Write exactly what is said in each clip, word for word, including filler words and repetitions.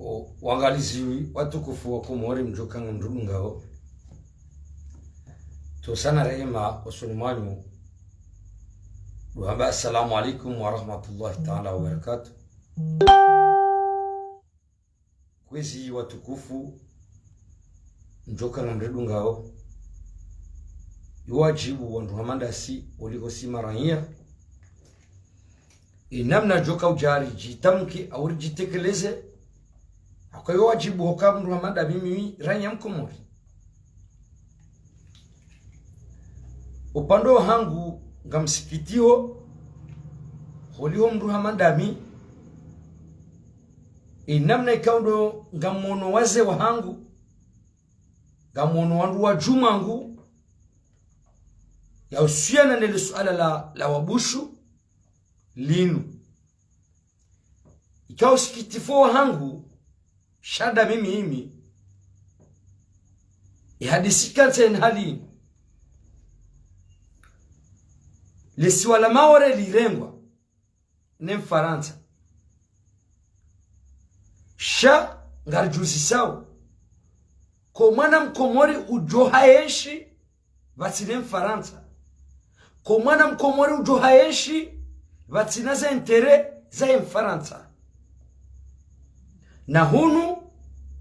O, wangalizi watukufu wa Komori mdjoka ngamridungao. Ntsontsi na rehema osoni mwanyu. Ngamdjo hamba assalamu alaikum wa rahmatullahi ta'ala wa barakatuh. Kwezi watukufu mdjoka ngamridungao. Yo wadjibu wandru hama ndasi oliho si maraiya. Ye namna djoka udja ridjitamke au ridjitekeleze, haka yo wadjibu hoka mndru hama nda mimi raiya mkomori. Upande wahangu ngamsikitiho holiho mndru hama ndami, ye namna ikao ndo ngamwono wazee wahangu, ngamwono wandru wa djumwa hangu, ya uhusiana nele suala la, la wabushu linu. Ikao usikitifu wahangu, sha nda mimi imi, ye hadisi kantsi ye hali. Le siwa la Maore lirengwa ne Mfarantsa. Sha ngaridjuzisao, ko mwana mkomori udjo haenshi pvatsina ye Mfarantsa. Ko mwana mkomori udjo haenshi pvatsina ze intérêt za ye Mfarantsa. Na hunu,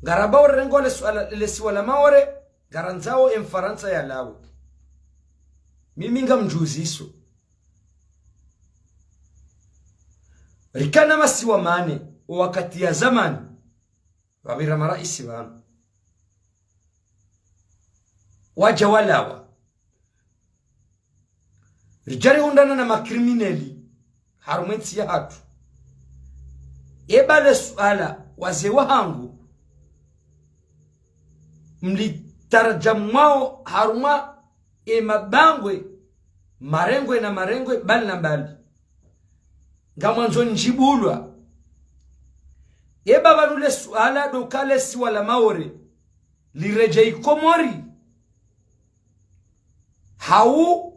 ngarambao rirengwa le siwa la, le siwa la Maore, ngarandzao ye Mfarantsa yalawe. Mimi ngamdjuziso. Rikana masiwa mane, o wakati ya zamani, pvapvira maraisi pvanu. Wadja walawa. Ridja rihundrana na makrimineli harumwa entsi yahatru. Ye pvale suala, wazee wahangu, mlitaradjamwao harumwa ye mabangwe, marengwe na marengwe, mbali na mbali. Ngamwandzo ndjibulwa. Ye pvanu le suala ndo uka le siwa la Maore liredjeyi Komori. Hau,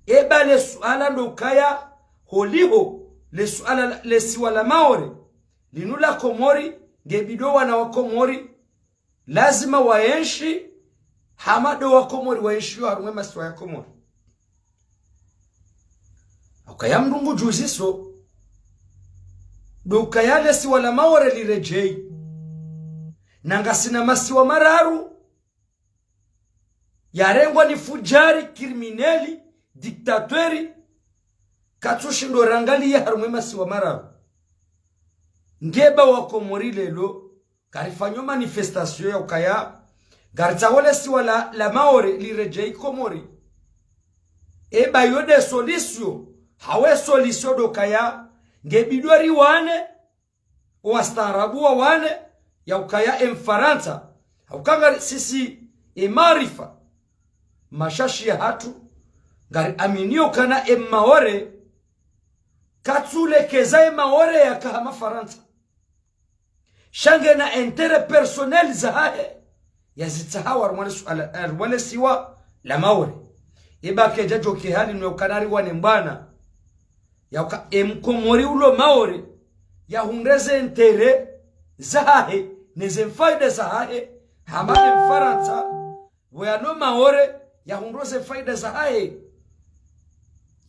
ye pvale suala ndo ukaya holiho le suala la, le siwa la Maore linu la Komori, nge bidi o wana wa Komori lazima waenshi hama ndo wa Komori waenshio harumwa ye masiwa ya Komori. Ukaya mndru ngudjuziso, ndo ukaya le siwa la Maore liredjeyi. Na ngasina masiwa mararu yarengwa ni fudjari, krimineli, diktateri, katsushindo rangaliya harumwa ye masiwa mararu. Nge pvo wa Komori leo, ngarifanyo manifestation ya ukaya ngaritsaho le siwa la, la Maore liredjeyi Komori. Ye pvo yo nde solution, hau ye solution ndo ukaya nge bidi riwane, o wastaarabu wawane, ya ukaya ye Mfarantsa, hauka ngari sisi ye maarifa mashashi yahatru, ngariaminio ukana ye Maore, katsulekeza ye Maore yaka ha Mafarantsa. Sha ngena intérêt personnel zahahe, yazitsaha harumwa le su-, ala-, harumwa le siwa la Maore. Ye pvo kedja djoka hali no ukana riwane mbwana ya uka ye mkomori ulo Maore yahundre ze intérêt zahahe, ne ze faida zahahe, hama ye Mfarantsa pvo yalo Maore yahundro ze faida zahahe.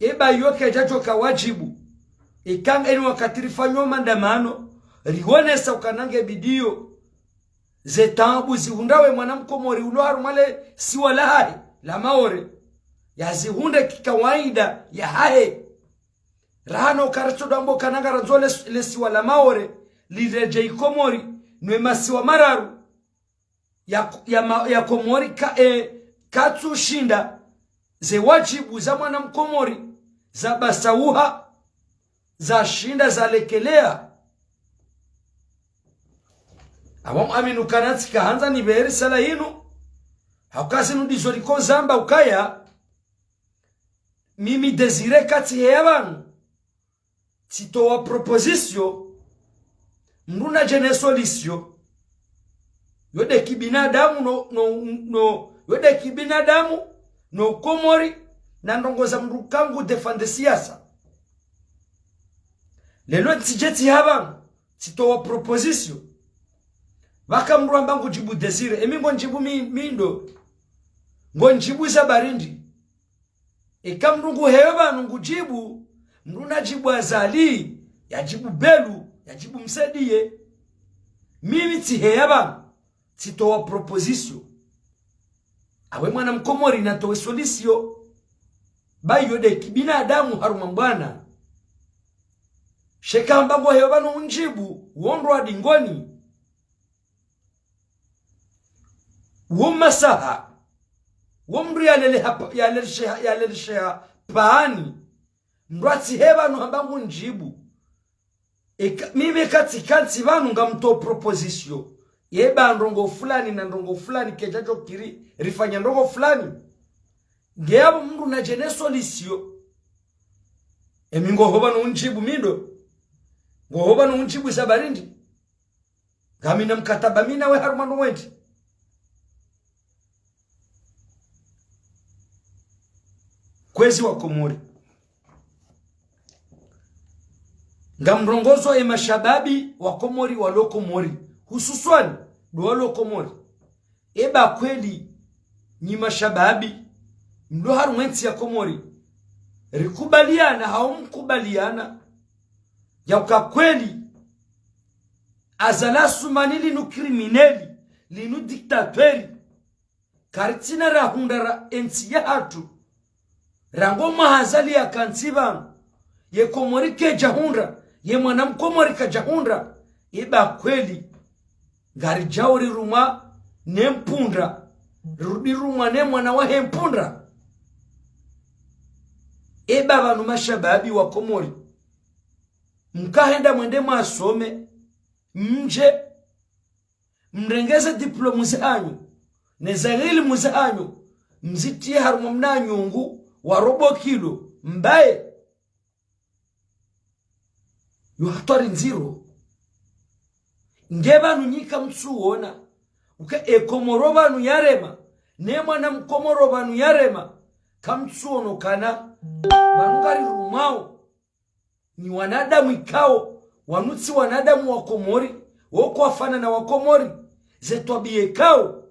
Ye pvo yo kedja djoka wadjibu, ikao ngeni wakati rifanyo maandamano, riwonesa ukana nge bidi yo ze taabu zihundrao ye mwana mkomori ulo harumwa le siwa lahahe la Maore, yazihundre kikawaida yahahe. Raha no uka ritsodo amba ukana ngarandzo le, le siwa la Maore liredjeyi Komori, no ye masiwa mararu ya, ya ma-, ya Komori ka, e, katsushinda ze wadjibu za mwana mkomori zapvasa uha, zashinda zalekelea. Apvo mwamini ukana tsika handza nipve risala yinu, hauka zinu ndizo riko zamba ukaya, mimi Désiré katsi heya pvanu, tsitowa proposition, mndru nadje ne solution. Yo nde kibinadamu no, no, no, yo nde kibinadamu no Komori, na ndrongoo za mndru kangu défendre siasa. Leo ntsidje tsiha pvanu, tsitowa proposition. Pvwaka mndru amba ngudjibu Désiré, emi ngonidjibu mi, mi ndo. Ngonidjibu za barindi. Eka mndru nguheyo pvanu ngudjibu, mndru nadjibu Azali, yadjibu Belu, yadjibu Msaidié. Mimi tsiheya pvanu, tsitowa proposition. Awe mwana mkomori natowe solution. Ba iyo nde kibinadamu harumwa mbwana. Sha eka amba ngoheyo pvanu undjibu, wo ndo wa dingoni. Wo masaha. Wo mndru yalele hapa, yalelesheha, yalelesheha pvani. Mndru atsiheya pvanu hamba ngundjibu. Eka, mimi eka tsikantsi pvanu ngamtowo proposition. Ye ba ndrongoo fulani na ndrongoo fulani kedjadjo kiri, rifanya ndrongoo fulani. Nge yapvo mndru nadje ne solution. Emi ngoho pvanu undjibu mi ndo. Ngoho pvanu undjibu za barindi. Ngamina mkataba mi nawe harumwa ndo wendi. Kwezi wa Komori. Ngamrongozo ye mashababi wa Komori walo Komori. Hususwani ndo walo Komori. Eba kweli nyi mashababi, mlo harumwa entsi ya Komori. Rikubaliana, hau mkubaliana. Ya uka kweli, Azali Assoumani linu criminel, linu dictateur. Karitsina rahundra ra entsi yahatru. Rangu mwaha Azali yakantsi pvanu. Ye Komori kedjahundra. Ye mwana mkomori kadjahundra. Eba kweli. Ngaridjao rirumwa ne mpundra. Rirudi rirumwa ne mwana wahe mpundra. Eba pvanu mashababi wa Komori. Mkahenda mwende mwasome. Mdje. Mrenge ze diplôme zahanyu, ne ze ilimu zahanyu, mzitiye harumwa mna nyungu wa robo kilo, mbaye. Yo hatwari ndziro. Nge pvanu nyi kamtsuona, uka e Komoro pvanu yarema, ne mwana mkomoro pvanu yarema, kamtsuono kana, pvanu ngarirumwao. Ni wanadamu ikao, wanu tsi wanadamu wa Komori, wo kwafanana wa Komori, ze twabiya ikao.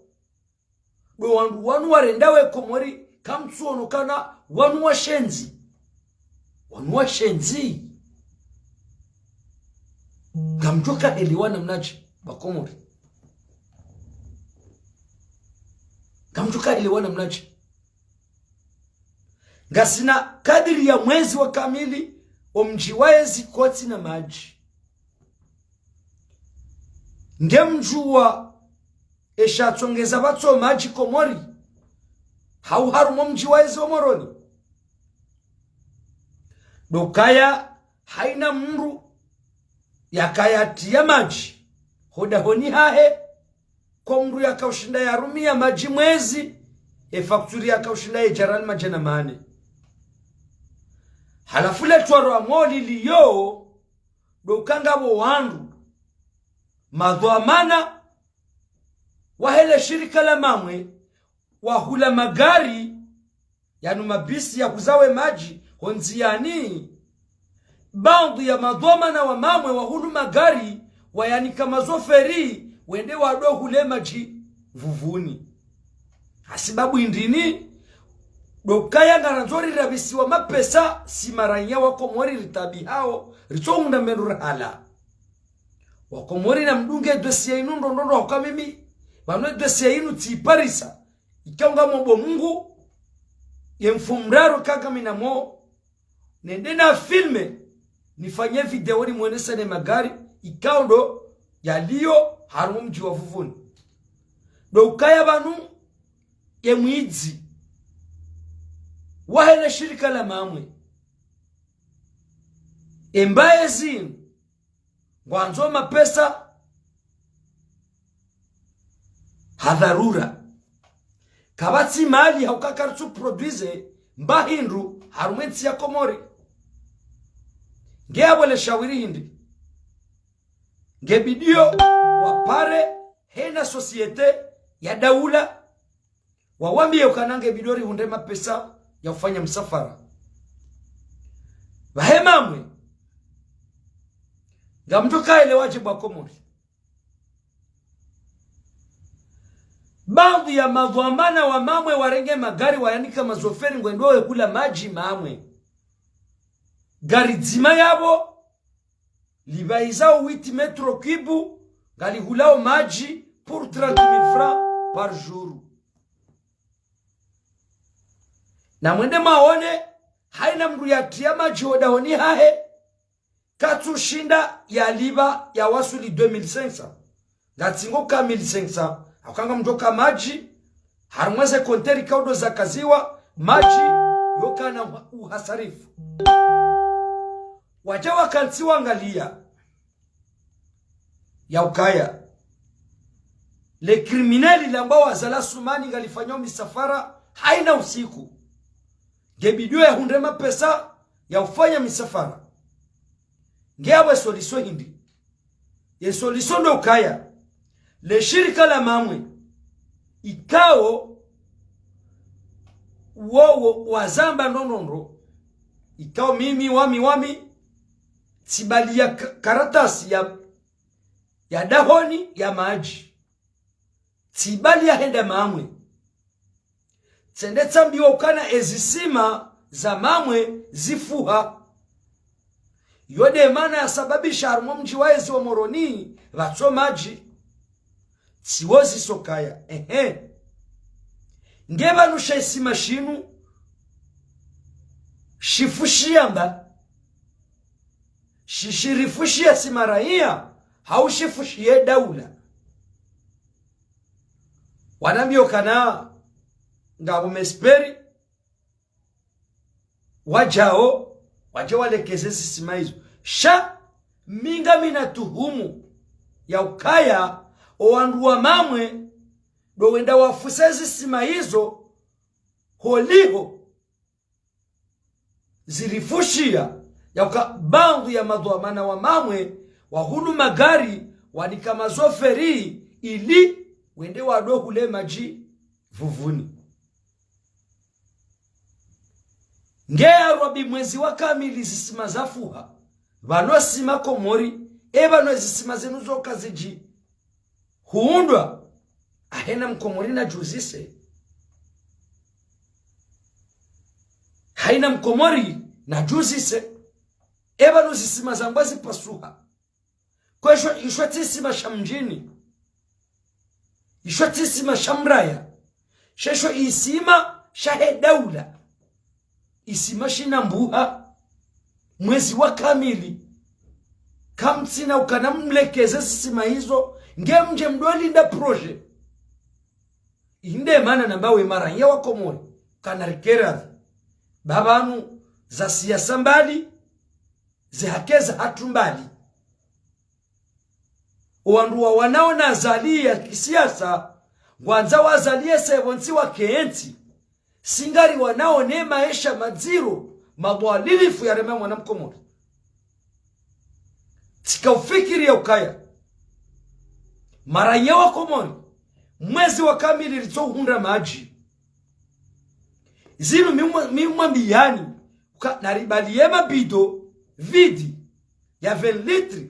Ndo wandru wanu warenda we Komori, kamtsuono kana wanu washenzi. Wanu washenzi. Ngamdjo kahelewa namnadje, ba Komori. Ngamdjo kahelewa namnadje. Ngasina kadiri ya mwezi wa kamili, omdji wa ezi kotsi na madji. Nge mdjuwa esha tsongeza pvatso madji Komori, hau harumwa omdji wa ezi o Moroni. Ndo ukaya haina mndru yakaya tiya madji ho dahoni hahe, ko mndru yakaushinda yarumiya madji mwezi, e facture yakaushinda yedja riali madjana mane. Halafu le twaro amoli liyo, ndo uka ngapvo wandru, madhwamana, wahe le shirika la Mamwe, wahula magari, yanu mabisi ya huzawe madji, ho ndziyani. Baadhwi ya madhwamana wa Mamwe wahulu magari, wayanika mazoferi, wende wado hule madji Vuvuni. Hasibabu indrini, ndo ukaya ngarandzo rirabisiwa mapesa, si maranya wa Komori ritabihao, ritsohundra mendru rahala. Wa Komori namdunge dossier inu ndo ndo ndo hauka mimi, pvanu dossier inu tsiparisa. Ikao ngamomba Mungu, ye mfumraru kaka mi namo, nende na filme, nifanye video nimwonese ne magari, ikao ndo yaliyo harumwa mdji wa Vuvuni. Ndo ukaya pvanu, ye mwidzi, wahe le shirika la Mamwe. Embaye zinu, ngwandzo mapesa ha dharura. Kapvatsi mali hauka karitsu produire mba hindru harumwa entsi ya Komori. Nge apvo le shawiri hindri. Nge bidiyo wapare hena société ya daula. Wawambiye ukana nge bidiyo rihundre mapesa ya ufanya msafara. Pvahe Mamwe. Ngamdjo kahelewa dje ba Komori. Baadhwi ya madhwamana wa Mamwe warenge magari wayanika mazoferi ngwendo wehula madji Mamwe. Gari dzima yapvo lipvaizao huit mètres cubes ngalihulao madji pour trente mille francs par jour. Na mwende mwaone, haina mndru yatria madji hodahoni hahe, katsushinda yalipva yawaswili deux mille cinq cents. Ngatsingo ka mille cinq cents. Hauka ngamdjoka madji, harumwa ze konteri kaudo zakaziwa, madji yokana uha-, uhasarifu. Wadja wakantsi wangalia ya ukaya le criminel lambwao Azali Assoumani ngalifanyao misafara haina usiku. Ngebidi yahundre mapesa ya ufanya misafara. Nge apvo e solution hindri? Ye solution ndo ukaya le shirika la Mamwe, ikao wo, wo wazamba ndrongondro, ikao mimi wami wami, tsibaliya ka-, karatasi ya, ya dahoni ya madji. Tsibaliya henda Mamwe. Tsende tsambiwa ukana ezisima za Mamwe zifuha. Yo nde mana yasababisha harumwa mdji wa ezi wa Moroni pvatso madji. Tsiwo zisokaya. Ehe. Nge pvanu she isima shinu shifushiya mba? Shi-, shirifushiya si maraiya, hau shifushiya e daula? Wanambia ukana ngapvo maesperi wadjao, wadje walekeze zisima izo. Sha mi ngamina tuhumu ya ukaya o wandru wa Mamwe ndo wenda wafuse zisima izo, holiho zirifushiya, ya uka baadhwi ya madhwamana wa Mamwe wahulu magari wanika mazoferi ili wende wado hule madji Vuvuni. Nge ya Rabbi, mwezi wa kamili zisima zafuha, pvanu sima Komori, e pvanu zisima zinu zoka zidji hundrwa, haina Mkomori nadjuzise. Haina Mkomori nadjuzise. E pvanu zisima zambwa zipasuha. Kwesho isho tsi isima sha mdjini. Isho tsi isima sha mraya. Shesho isima shahe daula. Isima shina mbuha. Mwezi wa kamili. Kamtsina ukana mlekeze zisima izo. Nge mdje mdo linda projet. Inde mana namba we maraiya wa Komori, kana rikeradhi. Pvapvanu za siasa mbali, ze haki za hatru mbali. O wandru wawanao na Azali ya kisiasa, ngwandzao Azali yese pvontsi wakentsi. Si ngariwanao ne maesha madziro, madhwalilifu yarema mwana Mkomori. Tsika ufikiri ya ukaya maraiya wa Komori, mwezi wa kamili ritso hundra madji. Zinu mi mwa-, mi mwambiyani, uka naribaliye mabido vide ya vingt litres,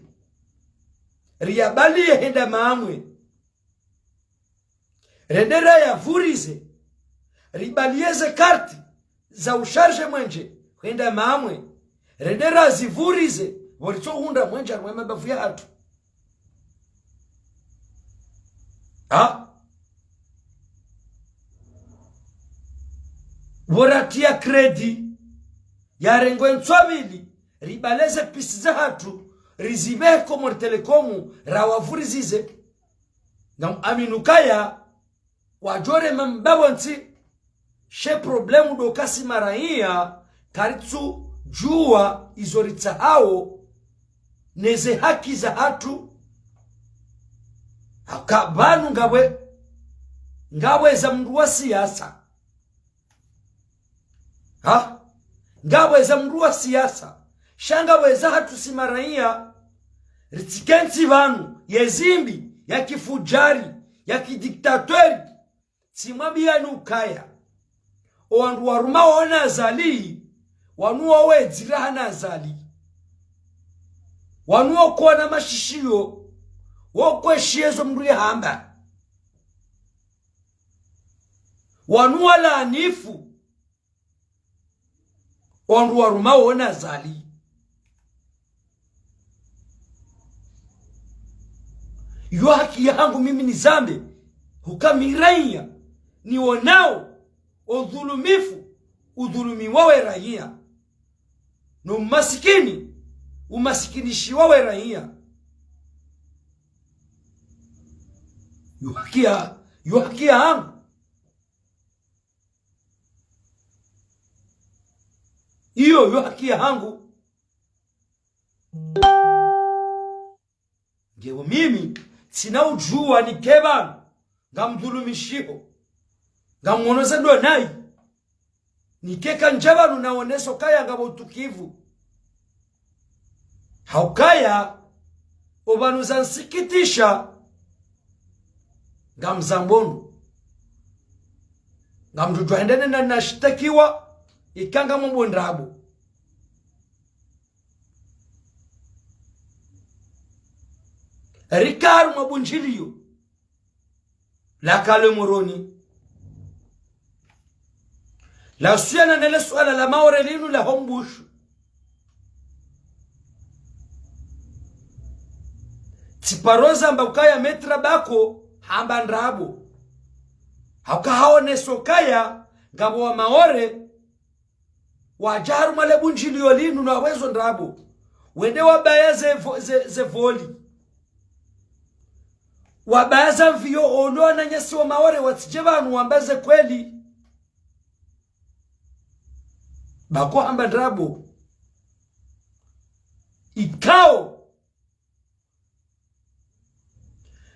riyabaliye henda Mamwe. Rende rayavurize, ribaliye ze karti za usharge mwenje hwenda Mamwe. Rende razivurize, pvo ritso hundra mwenje harumwa mabavu ya hatru. Ha? Pvo ratriya crédit, yarengwe ntswa mbili, ribale ze pisi za hatru, rizipve Comores Telecom, rawavurizize. Ngam amini ukaya wadjorema mbapvontsi, she problème ndo kasi maraiya, karitsu djuwa izo ritsahao, neze haki za hatru. Haka pvanu ngapvwe, ngapvwe za mndru wa siasa. Ha? Ngapvwe za mndru wa siasa. Sha ngapvwe za hatru si maraiya. Ritsikentsi pvanu, ye zimbi, ya kifujari, ya kidiktateri. Tsimwambiyani ukaya o wandru waruma waona Azali, wanu wawedzira hana Azali. Wanu wokona mashishiyo, wokweshiyezo mndru yahamba. Wanu walaanifu wandru warumao Azali. Yo haki yahangu mimi nizambe, huka mi raiya, niwonao udhulumifu udhulumiwao e raiya, no umasikini umasikinishiwao e raiya. Yo haki ya, yo haki yahangu. Iyo yo haki yahangu. Ngapvo mimi, tsina udjuwa nike pvanu ngamdhulumishiho, ngamwono ze ndo nayi. Nike kandja pvanu naonese ukaya ngapvo utukivu. Haukaya, opvanu zansikitisha, ngamzambo ndo. Ngamdjudjuwa hende nena nashitakiwa, ika ngamombo ndrabo. Rika harumwa bundjiliyo laka le Moroni, lahusiana nele suala la Maore linu la ho Mbushini. Tsiparo zamba ukaya Maître Bako hamba ndrabo. Hauka haonesa ukaya ngapvo wa Maore wadja harumwa le bundjiliyo linu na wezo ndrabo. Wende wabaya ze vo-, ze, ze voli. Wabaya za mviyo, ono wananyasi wa Maore watsidje pvanu wamba ze kweli. Bako hamba ndrabo. Ikao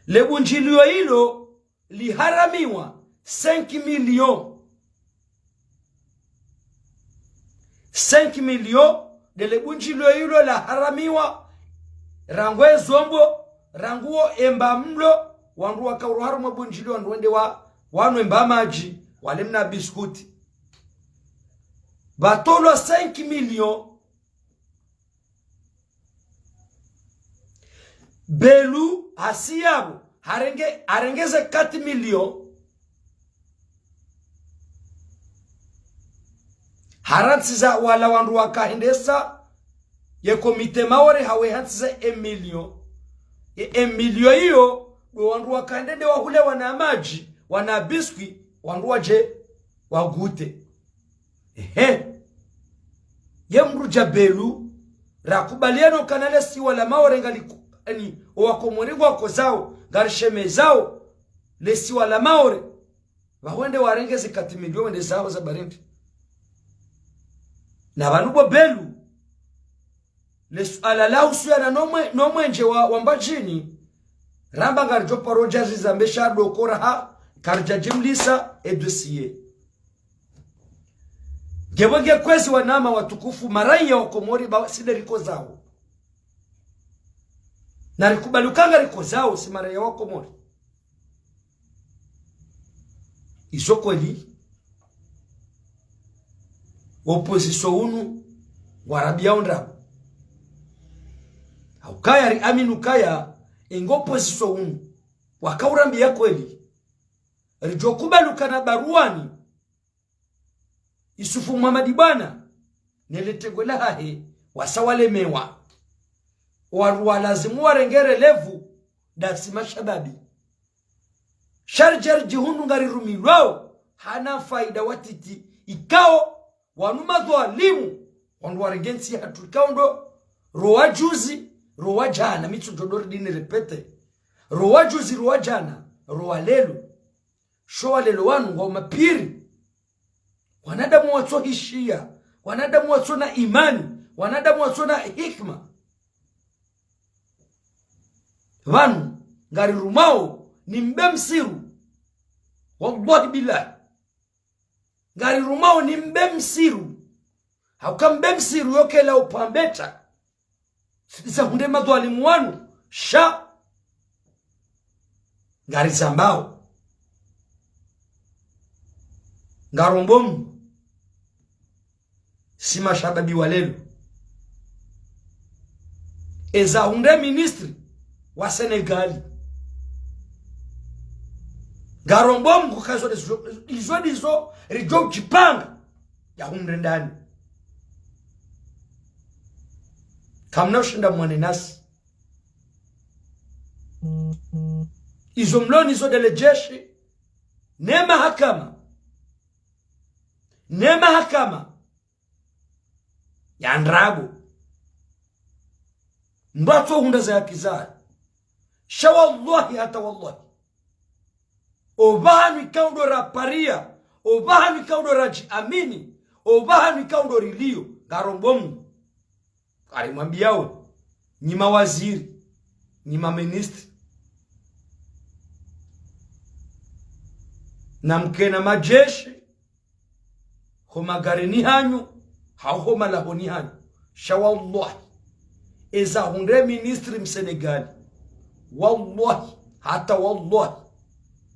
le bundjiliyo ilo liharamiwa cinq millions. Cinq millions nde le bundjiliyo ilo laharamiwa, rangu e zombo, rangu wo emba mlo, wandru wakaurwa harumwa bundjiliyo, wandru wende wa, wanwe mba madji, wale mna biskuti. Pvatolwa cinq millions. Belu hasi yapvo, harenge, harenge ze quatre millions. Harantsiza wala wandru wakahendesa ye comité Maore, hawe hantsiza un million. Ye un million iyo, ndo wandru wakahende nde wahule wana madji, wana biscuit, wandru wadje wagute. Ehe. Ye mdru dja Belu, rakubaliana ukana le siwa la Maore ngaliku-, ani, owakomori ngwakozao, ngarishemezao, le siwa la Maore. Pvahwende warenge ze quatre millions wende zaho za barindi. Na pvanu bo Belu, le suala lahusiana no mwe-, no mwenje wa, wa Mbadjini, ramba ngaridjo paro dja zizambe sha dokora ha, karidja jimlisa e dossier. Ngepvo nge kwezi wanama watukufu, maraiya wa Komori ba, si nde rikozao. Na rikubali uka ngarikozao, si maraiya wa Komori. Izo kweli, opposition unu, ngwarambiyao ndrabo. Haukaya riamini ukaya, engo opposition unu, wakaurambiya kweli. Ridjo kubali ukana Baruani, Isufu Muhamadi Bwana, nele tengwe lahahe, wasa walemewa. Wandru walazimu warenge relevu, ndasi mashababi. Sha ridja ridjihundru ngarirumilwao, hana faida watiti, ikao, wanu madhwalimu, wandru warenge ntsi yahatru ikao ndo, rowa juzi, rowa djana, mi tsudjo ndo ridini répéter. Rowa juzi, rowa djana, rowa lelo. Sho wa lelo wanu ngwao mapiri. Wanadamu watsohishiya, wanadamu watsona imani, wanadamu watsona hikima. Pvanu, ngarirumao ni mbe msiru. Wallahi billahi. Ngarirumao ni mbe msiru. Hauka mbe msiru yo kela upambeta. Zahundre madhwalimu wanu, sha ngarizambao. Ngarombo Mngu, si mashababi wa lelo. Ezahundre ministre wa Senegali. Ngarombo Mngu ka izo ndizo, izo ndizo ridjo udjipanga ya humrendani. Kamna ushinda mwane nasi. Izo mlo nazo ndele jeshi, ne mahakama, ne mahakama ya ndrabo. Mbatso hundra ze haki zayo. Sha wallahi hata wallahi, opvahanu ikao ndo raparia, opvahanu ikao ndo radjiamini, opvahanu ikao ndo rilio, ngarombo Mngu. Ngarimwambiao, nyi mawaziri, nyi maministri, namkena majeshi, ho magarini hanyu, hau ho malahoni hanyu. Sha wallahi, eza hundre ministri Msenegali, wallahi, hata wallahi,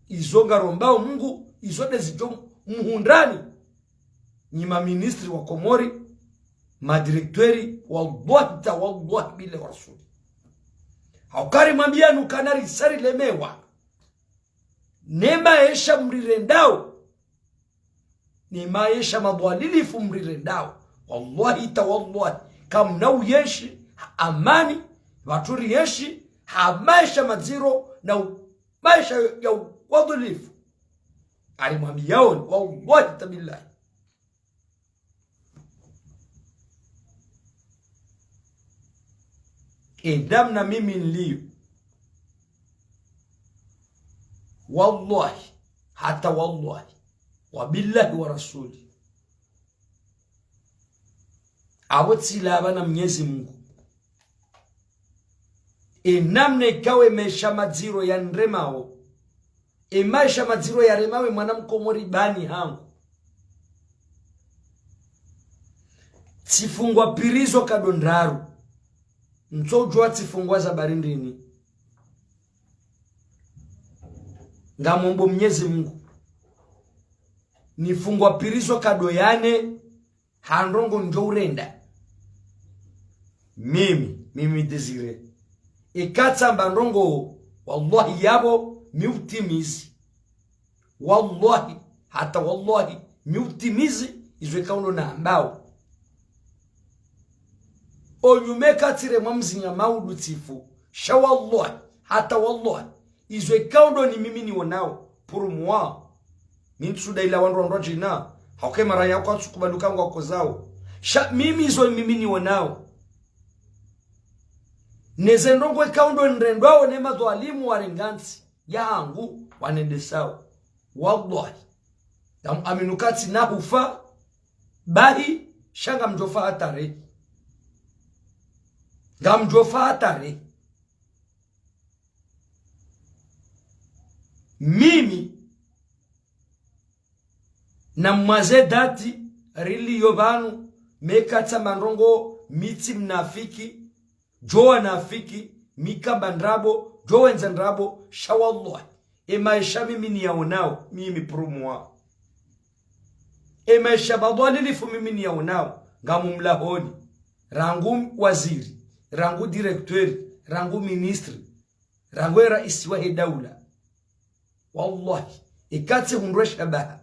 izo ngarombao Mngu, izo ndezidjo mhundrani. Nyi maministri wa Komori, madirekteri, wallahi ta wallahi billahi wa rasuli. Hauka rimwambianu kana risa rilemewa ne maesha mrirendao, ne maesha madhwalilifu mrirendao. Wallahi ta wallahi, kamna uenshi ha amani, pvatsu rienshi ha maesha madziro na u-, maesha ya uadilifu. Ngarimwambiaoni, wallahi ta billahi. E namna mimi nilio, wallahi, hata wallahi, wa billahi wa rasuli, apvo tsilapva na Mnyezi Mngu. E namna ikao e maesha madziro yaniremao, e maesha madziro yaremao e mwana mkomori bani hangu. Tsifungwa prison nkado ndraru. Ntso udjua tsifungwa za bari ndrini. Ngamombo Mnyezi Mngu, nifungwa prison nkado yane, ha ndrongo ndjo urenda. Mimi, mimi Désiré, eka tsamba ndrongo, wallahi yapvo mi utimizi. Wallahi, hata wallahi, mi utimizi izo ikao ndo nambao. Onyume katsiremwa mzinya maudu tsifu. Sha wallahi, hata wallahi, izo ikao ndo ni mimi nionao, pour moi. Mi ntsudaila wandru wandru wadjina, hauka e mara yako atsukubaluka ngwakozao. Sha mimi izo mimi nionao, neze ndrongo ikao ndo nirendwao ne madhwalimu warenga ntsi yahangu wanendesao, wallahi, ngam aminu katsi na hufa, bahi, sha ngamdjofa ha tarehi. Ngamdjofa ha tarehi. Mimi na mwaze dati rilio pvanu, meka tsamba ndrongo, mi tsi mnafiki, djo wanafiki, mi kamba ndrabo, djo wendza ndrabo, sha wallahi, e maesha mimi niyaonao, mimi pour moi. E maesha madhwalilifu mimi niyaonao, ngamu mlahoni, rangu waziri, rangu directeur, rangu ministri, rangu e raisi wahe daula. Wallahi, eka tsihundrwe shabaha,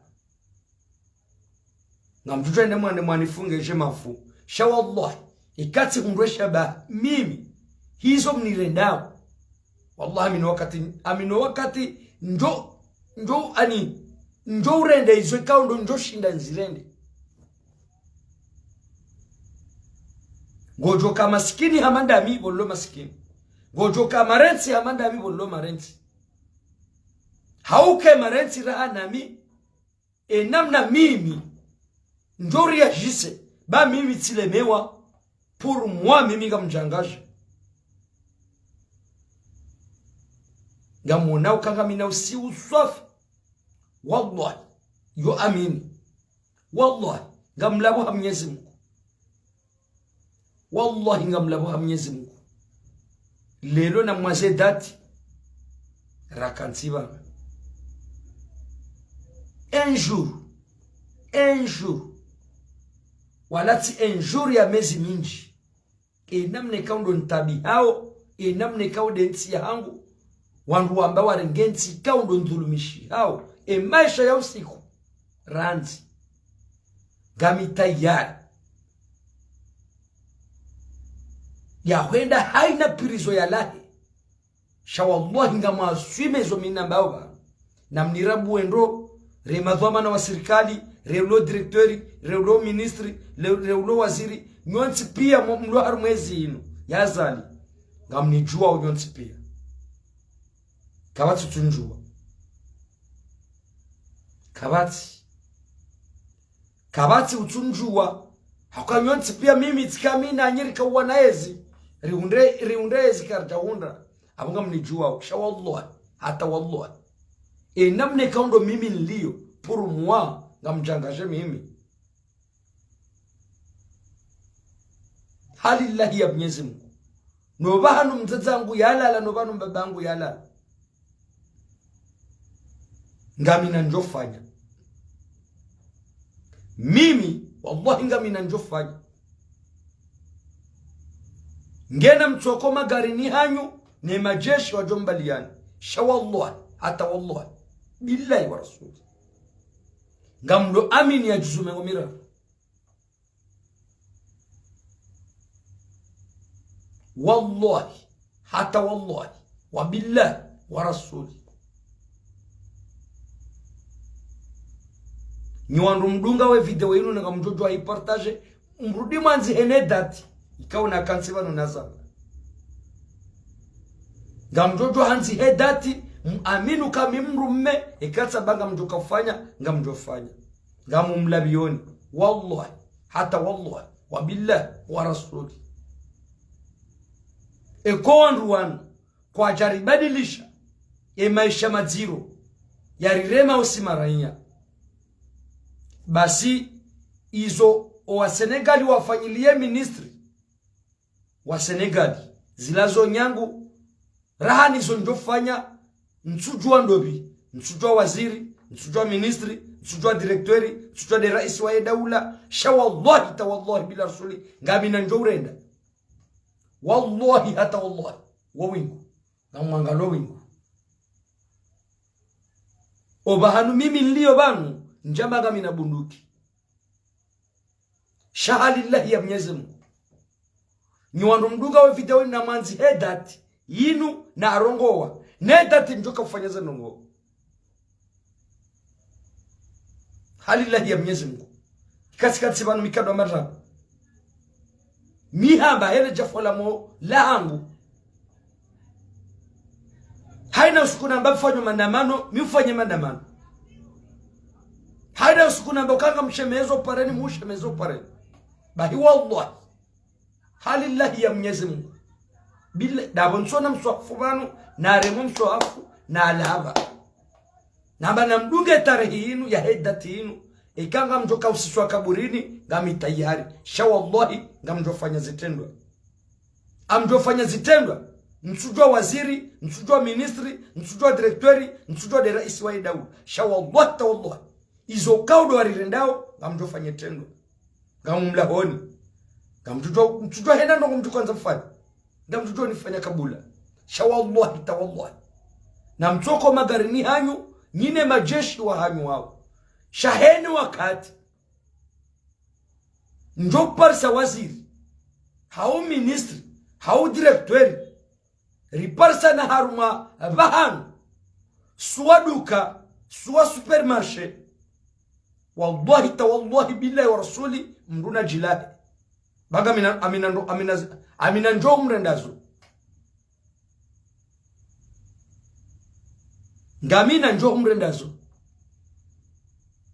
ngamdjudjwa ende mwande mwanifunge dje mafu. Sha wallahi, eka tsihundrwe shabaha, mimi, hizo mnirendao, wallahi, amino wakati, amino wakati, ndjo, ndjo, ani, ndjo urende izo ikao ndo ndjo shinda nzirende. Ngodjoka masikini hama ndami, pvo nilo masikini. Ngodjoka marentsi hama ndami, pvo nilo marentsi. Hauka e marentsi raha nami, e namna mimi ndjo réagisse, ba mimi tsilemewa, pour moi mimi ngamdjangadje. Ngamwonao uka ngamina usiu swafi. Wallahi, yo amini. Wallahi, ngamlapvo ha Mnyezi Mngu. Wallahi, ngamlapvo ha Mnyezi Mngu. Leo na mwaze dati, rakantsi pvanu. Un jour, un jour, wala tsi un jour ya mezi mindji. E namna ikao ndo ntabihao, e namna ikao nde ntsi yahangu, Wandru wamba warenge ntsi ikao ndo ndhulumishihao, e maesha ya usiku. Randzi. Ngami tayari. Ya hwenda haina pirizo ya lahe. Sha wallahi ngamwaswime zo mi nambao ba. Namnirabu wendo, re madhwamana wa sirikali, re ulo directeur, re ulo ministre, re, re ulo waziri, nyontsi pia mo-, mlo harumwa ezi inu. Ya Azali. Ngamnidjuao nyontsi pia. Kapvatsi utsundjuwa. Kapvatsi. Kapvatsi utsundjuwa. Hauka nyontsi pia mimi tsika mi nanyi rika uwana ezi. Rihundre, rihundre ezi karidja hundra. Apvo ngamnidjuwa. Sha wallahi. Hata wallahi. E namna ikao ndo mimi nilio. Pour moi. Ngamdjangadje mimi. Ha lillahi ya Mwenyezi Mungu. No pvahanu mdzadze wangu yalala, no pvahanu mbaba wangu yalala. Ngamina ndjofanya. Mimi, wallahi ngamina ndjofanya. Ngena mtsoko magarini hanyu, ne majeshi wadjo mbaliyani. Sha wallahi, hata wallahi. Billahi wa rasuli. Ngamlo amini ya djuzu mengo miraru. Wallahi, hata wallahi, wa billahi, wa rasuli. Nyi wandru mdungao e video inu na ngamdjodjo ipartage, mrudi mwandzihe ne dati, ikao nakantsi pvanu nazamba. Ngamdjodjo handzihe dati, m-, aminu ka mi mdrume, ikatsa ba ngamdjo kafanya, ngamdjofanya. Ngamumlapviyoni. Wallahi. Hata wallahi. Wa billahi. Wa rasuli. Eka wandru wanu kwadja ribadilisha e maesha madziro yarirema osi marainya. Basi izo owa Senegali wafanyiliye ministre wa Senegali. Zilazo nyangu, raha nizo ndjofanya, ntsudjua ndopvi, ntsudjua waziri, ntsudjua ministre, ntsudjua directeur, ntsudjua nde raisi wa ye daula, sha wallahi ta wallahi bila rasuli, ngamina ndjo urenda. Wallahi hata wallahi, wo wingu, ngamwangalo wingu. Opvahanu mimi nilio pvanu, ndjamba ngamina bunduki. Sha ha lillahi ya Mwenyezi Mungu. Nyi wandru mdungao e video na mwandzihe dati, yinu narongowa. Ne dati ndjo kafanya ze ndrongoo. Ha lillahi ya Mwenyezi Mungu. Katsi katsi pvanu mi kadwa madrabu. Mi hamba hele djafola mo lahangu. Haina usiku namba mfanye maandamano, mi mfanye maandamano. Haina usiku namba ukanga mshemezo pareni, mushemezo pareni. Bahi wallahi. Ha lillahi ya Mwenyezi Mungu. Bila, dapvo ntsona mswahafu pvanu, naremo mswahafu, nalapva. Namba namdunge tarehi yinu, yahe dati yinu, eka ngamdjo kausiswa kaburini, ngami tayari. Sha wallahi, ngamdjofanya zitrendwa. Ngamdjofanya zitrendwa. Ntsudjua waziri, ntsudjua ministre, ntsudjua directeur, ntsudjua nde raisi wa ye daula. Sha wallahi ta wallahi. Izo kaudo warirendao, ngamdjofanya trendwa. Ngamumlahoni. Ngamdjodjo, ntsudjua hena ndrongoo mdjo kandza mfanye. Ngamdjodjo nifanya kabula. Sha wallahi ta wallahi. Na mtsoko magarini hanyu, nyi ne majeshi wa hanyu wao. Sha heni wakati. Ndjo parisa waziri. Hau ministre. Hau directeur. Riparisa na harumwa pvahanu. Suwa duka, suwa supermarché. Wallahi ta wallahi billahi wa rasuli, mdru na djilahe. Ba ngamina, ngamina ndro, ngamina, ngamina ndjo mrendazo. Ngamina ndjo mrendazo.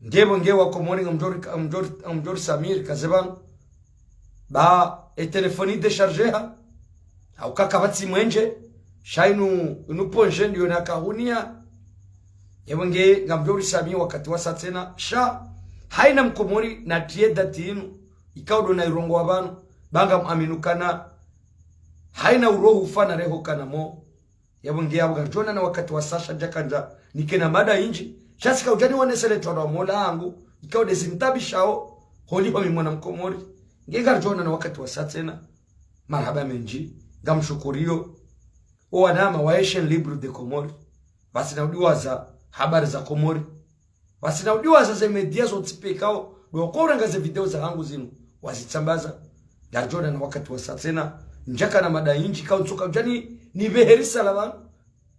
Ngepvo nge wa Komori ngamdjori, ngamdjori, ngamdjori samiri kaze pvanu. Ba e telefoni déchargé ha. Hauka kapvatsi mwendje. Sha inu, inu pondje ndiyo nakahunia. Ngepvo nge ngamdjori sami wakati wasa tsena. Sha, haina mkomori natriye dati inu. Ikaudo nairongowa pvanu. Ba ngamuaminu kana. Haina urohu fana reho kana mo. Yapvo nge yapvo ngaridjonana wakati wasa sha djakandza nikena mada indji. Sha tsika udjani wonesele twalwa mola hangu. Ikao nde zintabishao. Holiho mi mwana mkomori. Nge ngaridjonana wakati wasa tsena. Marahaba mendji. Ngamshukuriyo. O wanama wa Esheni Libre de Comores, pvatsina udiwaza habari za Komori, pvatsina udiwaza ze média zontsi pia ikao ndo wakorenga ze video zahangu zinu, wazitsambaza. Ngaridjo ona na wakati wasa tsena, ndjaka na mada nyindji ikao ntsoka udjani nipvehe risala pvanu,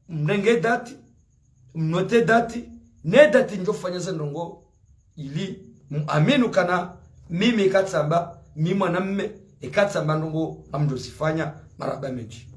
mrenge dati, mnote dati, ne dati ndjofanya ze ndrongoo, ili muamini ukana mimi eka tsamba, mi mwanamme, eka tsamba ndrongoo ngamdjozifanya. Marahaba mendji.